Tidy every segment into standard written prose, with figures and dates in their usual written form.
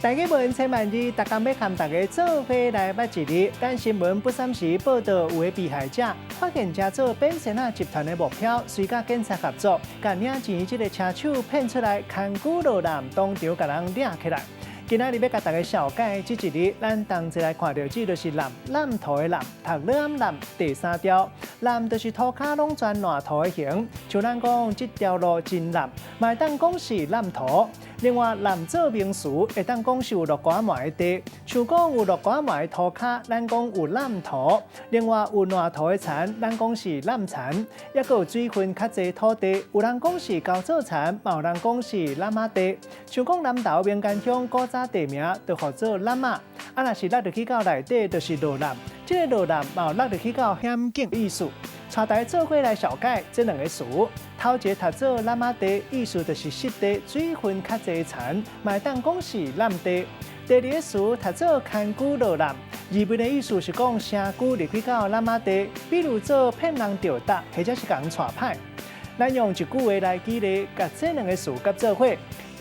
大家問千萬字，逐工欲共大家做伙來捌一字。咱新聞不三時報道，有的被害者發現成做騙仙仔集團的目標，隨佮警察合作，共領錢這个車手騙出來，牽牛落濫，當場共人掠起來。今仔日欲共大家紹介這一字，咱同齊來看著這就是濫，濫塗的濫，讀濫濫第三條，濫就是塗跤攏全爛塗的形，像咱講這條路真濫，嘛會當講是濫塗。另外，濫做名詞，會當講是有落瓜糜的地，像講有落瓜糜的塗跤，咱講有濫塗。另外，有爛塗的田，咱講是濫田。抑閣有水分較濟土地，有人講是溝做田，嘛有人講是濫仔地。像講南投名間鄉古早地名就號做濫仔，啊，若是落入去到內底，就是落濫。這个落濫嘛有落入去到險境意思。帶大家做伙來紹介這兩个詞，頭一个讀做濫仔地，意思就是濕地水分較濟田，嘛會當講是濫地。第二个詞讀做牽牛落濫，字面的意思是講城龜入去到濫仔地，比如做騙人著搭，或者是共人帶歹。咱用一句話來舉例，共這兩个詞合做伙。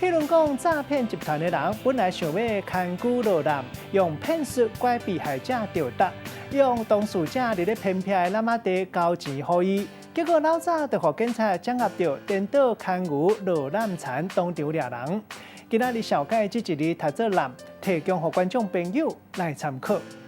譬如講，詐騙集團的人本來想欲牽牛落濫，用騙術拐被害者著搭，用當事者佇咧偏僻的濫仔地交錢予伊，結果老早就予警察掌握著，顛倒牽牛落濫田，當場掠人。今仔日紹介這一字讀做濫，提供予觀眾朋友來參考。